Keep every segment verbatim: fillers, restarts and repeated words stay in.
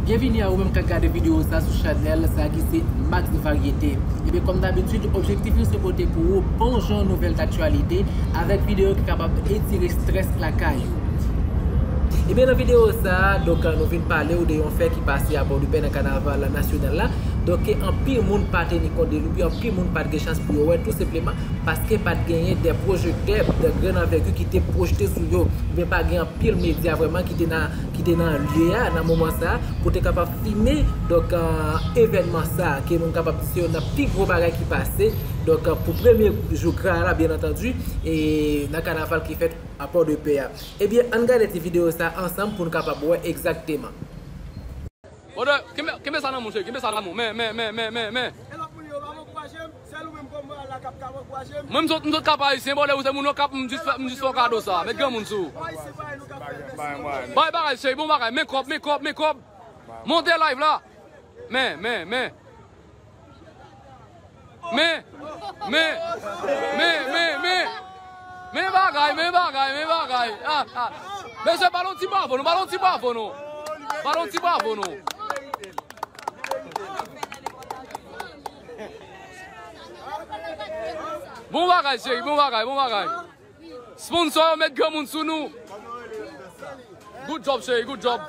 Byenvini a ou menm k ap gade videyo sa sou chanèl sa ki se Max Variété. Ebyen, kòm dabitid, objektif li se pote pou ou bon jan nouvèl daktyalite avèk videyo ki kapab etire estrès lakay ou. Ebyen, nan videyo sa, donk, nou vin pale w de yon fè ki pase a Pòdepè nan kanaval nasyonal la. Donk, ke anpil moun pa teni kont de li, epi anpil moun pa t gen chans pou yo wè, tou senpleman paske pa t genyen de pwojektè de gran anvègi ki te pwojte sou yo. Oubyen pa gen anpil medya vrèman ki te nan, ki te nan lye a, nan moman sa a, pou te kapab filme, donk, euh, evènman sa a, ke nou kapab di se youn nan pi gwo bagay ki pase, donk, euh, pou premye jou gra la, byen antandi, e nan kanaval ki fèt a Pòdepè a. Ebyen, ann gade ti videyo sa ansanm pou n kapab wè egzakteman. Brother, kenbe, kenbe sa nan men w, cheri, kenbe sa nan men w. Men, men, men, men, men, men. E lòt moun yo pa ankouraje m, sèl ou menm kòm mwen la k ap ka ankouraje m. Mwen, m sot, m sot Kap Ayisyen, brother, ou se moun Okap, m jis fè, m jis fè w kado sa. Met granmoun sou ou. Bay, bay, bay, cheri, bon bagay, men kòb, men kòb, men kòb. Monte live la. Men, men, men. Men, men, men, men, men. Men bagay, men bagay, men bagay. Ah, ah. Mesye, ba l yon ti bravo, non, ba l yon ti bravo, non. Ba l yon ti bravo, non. Bon bagay, cheri, bon bagay, bon bagay. Sponsor yo met granmoun sou nou. Good job, cheri, good job.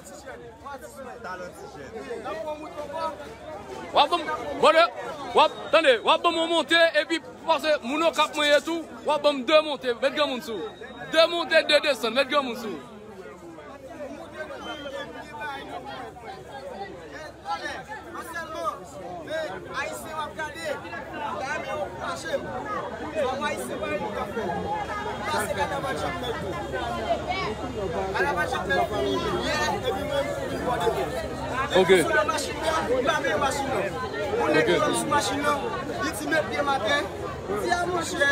W ap ban m, brother, w ap, tande, w ap ban m yon monte, epi pase moun Okap mwen ye tou, w ap ban m de monte, met granmoun sou. De monte, de desann, met granmoun sou. Talè, an sèlman, men Ayisyen w ap gade, ta renmen ankouraje m. Sa w Ayisyen pa renmen w ap fè. Pase kanaval Jakmèl tou. Kanaval Jakmèl fini yè, epi mwen m fini Pòdepè. Ok. Sou nan machin nan, m pa veye machin nan. Yon nèg ki sou machin nan, li di men pye maten, di a monchè,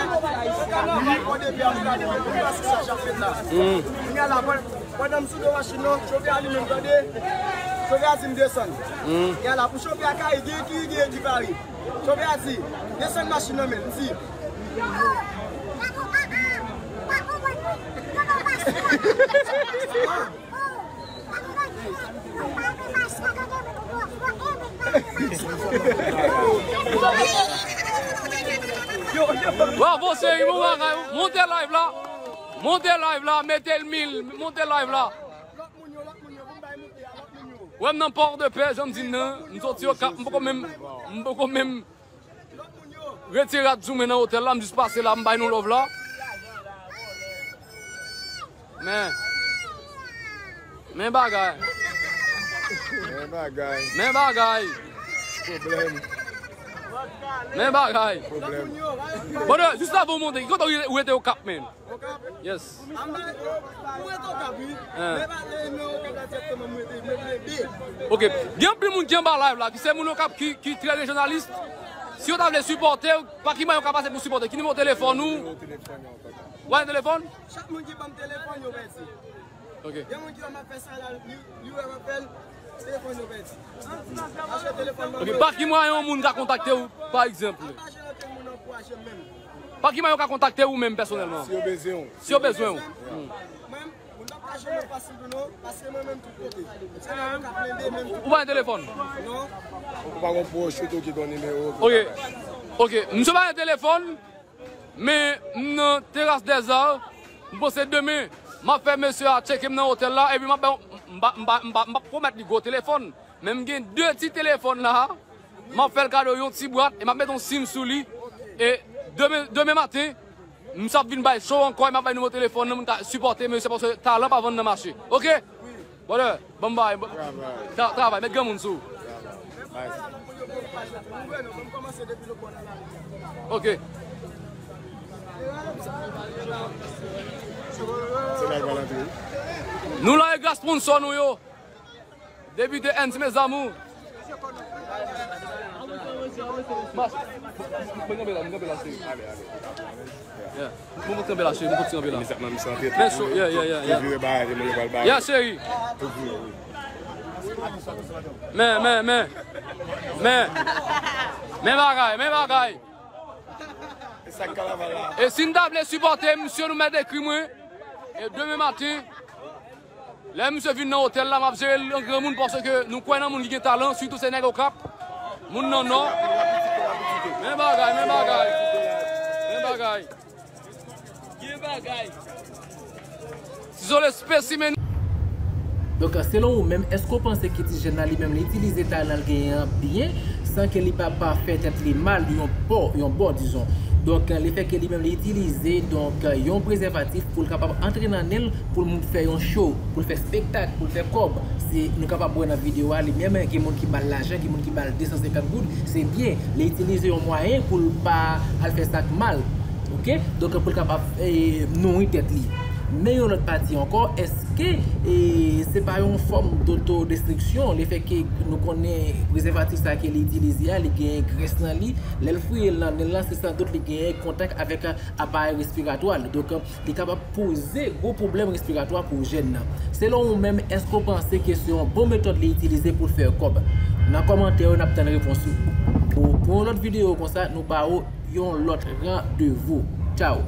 kanaval Pòdepè ap gade, men pou pase sa k ap fèt la. Kounye a la, Pandan m sou do machin nan, chofè a li menm tande. Chofè a di m desann. Yala, pou chofè a ka ede, ki ede, ki pare. Chofè a di, desann machin nan, men. M di, Bravo, cheri, bon bagay. Monte live la. Monte live la, mete l mil, monte live la. Wè m nan Pòdepè, jan m di n nan, m soti Okap, m poko menm, m poko menm retire rad sou mwen nan otèl la, m jis pase la, m bay nou love la. Men, men bagay. Men bagay. Men bagay. Pwoblèm. Men bagay. Pwoblèm. Bon, jis avan w monte, ki kote w rete Okap, men? Yes. Ok. Gen anpil moun ki anba live la, ki se moun Okap ki, ki trè rejyonalis. Si yo ta vle sipòte, pa ki mwayen yo ka pase pou sipòte? Ki nimewo telefòn ou? Ou pa gen telefòn? Chak moun ki ban m telefòn yo pèdi. Ok. Gen moun ki wè m ap fè sa la, li, li wè m ap fè l, telefòn yo pèdi. Paske telefòn mwen. Ok, pa ki mwayen yon moun ka kontakte w, pa egzanp? Ankouraje anpil moun ankouraje m menm. Pa ki mwayen yo ka kontakte ou menm pèsonèlman? Si yo bezwen w. Si yo bezwen w. Mwen, moun pa ka jwenn mwen fasil tou non, paske mwen menm tout kote. Se la mwen ka plende menm tout. Ou pa gen telefòn? Non. Ou pa gen pwòch ou tou ki gen nimewo? Ok. Ok, misye pa gen telefòn, men m nan Terrasse des Arts, m panse demen, m ap fè mesye a tcheke m nan otèl la, epi m ap ba, m pa, m pa, m pa, m pa pwomèt li gwo telefòn, men m gen de ti telefòn la, m ap fè l kado yon ti bwat, e m ap mete yon sim sou li, e demen, demen maten, m sa vin bay show ankò, e m ap bay nimewo telefòn nan, moun ka sipòte mesye, paske talan pa vann nan mache. Ok? Brother, bon bay, bon, tra-, travay, met granmoun sou. Ok. Nou la e gras sponsò nou yo. Depite Ernst, mes amours. Mas, mwen kanpe la, mwen kanpe la, cheri. Yeah. Mwen kanpe la, cheri, mwen kanpe la. Men show, yeah, yeah, yeah, yeah. Yeah, cheri. Men, men, men. Men. Men bagay, men bagay. E si n ta vle sipòte misye, nou mèt ekri mwen. E demen maten, Lè misye vin nan otèl la, m ap jere l an granmoun paske nou kwè nan moun ki gen talan, sitou se nèg Okap, moun nan Nò. Men bagay, men bagay, men bagay. Gen bagay. Izolan espesimen. Donk, selon ou menm, èske w panse ke ti jèn nan li menm li itilize talan l genyen an byen, san ke li pa, pa fè tèt li mal yon bò, yon bò, dizon? Donk, lefètke li menm li itilize, donk, yon prezèvatif pou l kapab antre nan nen l, pou l moun fè yon show, pou l fè spektak, pou l fè kòb. Si nou kapab wè nan videyo a, li menm gen moun ki ba l lajan, gen moun ki ba l de san senkant goud, se byen. Li itilize yon mwayen pou l pa al fè sa k mal. Oke? Donk, pou l kapab, e, nouri tèt li. Men yon lòt pati ankò, èske, e, se pa yon fòm dotodestriksyon, lefètke nou konnen prezèvatif sa ke li itilize a, li gen grès nan li, lè l fouye l nan nen l lan, se sandout li gen kontak avèk aparèy respiratwa l. Donk, li kapab poze gwo pwoblèm respiratwa pou jèn nan. Selon ou menm, èske w panse ke se yon bon metòd li itilize pou l fè kòb? Nan kòmantè yo, n ap tann repons ou. Pou, pou yon lòt videyo konsa, nou ba ou yon lòt randevou. Tchaw!